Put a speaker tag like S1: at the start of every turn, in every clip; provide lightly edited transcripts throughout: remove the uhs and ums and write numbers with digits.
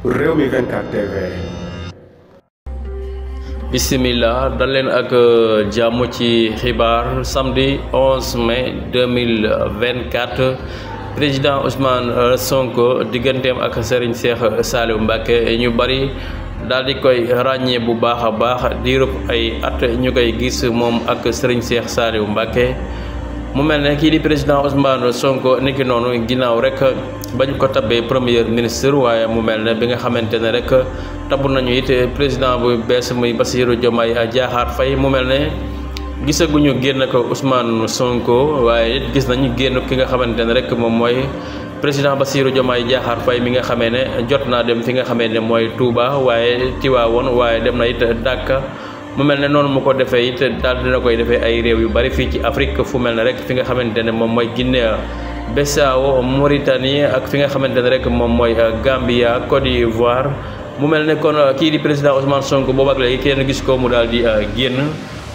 S1: Rewmi 24 TV.
S2: Bismillah dal leen ak jàmm ci xibaar samedi 11 mai 2024 président Ousmane Sonko digganteem ak Serigne Cheikh Saliou Mbacké ñu bari daal di koy ràññee bu baax a baax diirub ay at ñu koy gis moom ak Serigne Cheikh Saliou Mbacké mu mel ne kii di président Ousmane Sonko niki noonu ginnaaw rek bañ ko tabbee premier ministre waaye mu mel ne bi nga xamante ne rek tabu nañu it président bu bees muy Bassirou Diomaye Diakhar Faye mu mel ne gisaguñu génn ko Ousmane Sonko waaye it gis nañu génn ki nga xamante ne rek moom mooy président Bassirou Diomaye Diakhar Faye mi nga xamee ne jot naa dem fi nga xamee ne mooy Touba waaye Tivaouane waaye dem na it Dakar mu mel ne noonu mu ko defee it daal dina koy defee ay réew yu bari fii ci Afrique fu mel ne rek fi nga xamante ne moom mooy Guinée Bissau Mauritanie ak fi nga xamante ne rek moom mooy Gambia Côte d'Ivoire mu mel ne kon kii di président Ousmane Sonko boobu ak léegi kenn gis ko mu daal di génn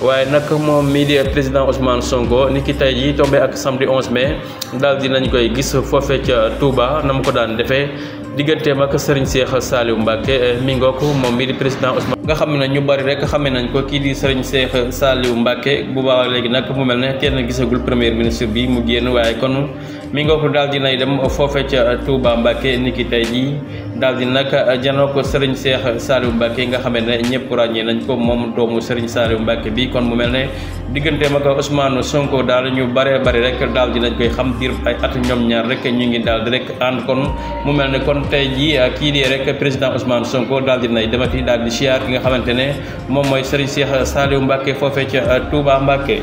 S2: waaye nag moom mii di président Ousmane Sonko ni ki tey jii tombé ak samedi 11 mai daal di nañ koy gis foofee ca Touba na mu ko daan defee digganteem ak Serigne Cheikh Saliou Mbacké mi ngoog moom mii di président Ousmane nga xam ne ñu bari rek xamee nañ ko kii di Serigne Cheikh Saliou Mbacké bu baax léegi nag mu mel ne kenn gisagul premier ministre bi mu génn waaye kon mi ngoog daal di nay dem foofee ca Touba Mbacké ni ki tey jii daal di nag janoo ko Serigne Cheikh Saliou Mbacké nga xam ne ñëpp ràññee nañ ko moom doomu Serigne Saliou Mbacké bi kon mu mel ne digganteem ak Ousmane Sonko daal ñu bari rek daal di nañ koy xam diir ay at ñoom ñaar rek ñu ngi daal di rek ànd kon mu mel ne kon tey jii kii di rek président Ousmane Sonko daal di nay demati daal di siyaar ki nga xamante ne moom mooy Serigne Cheikh Saliou Mbacké foofee ca Touba Mbacké.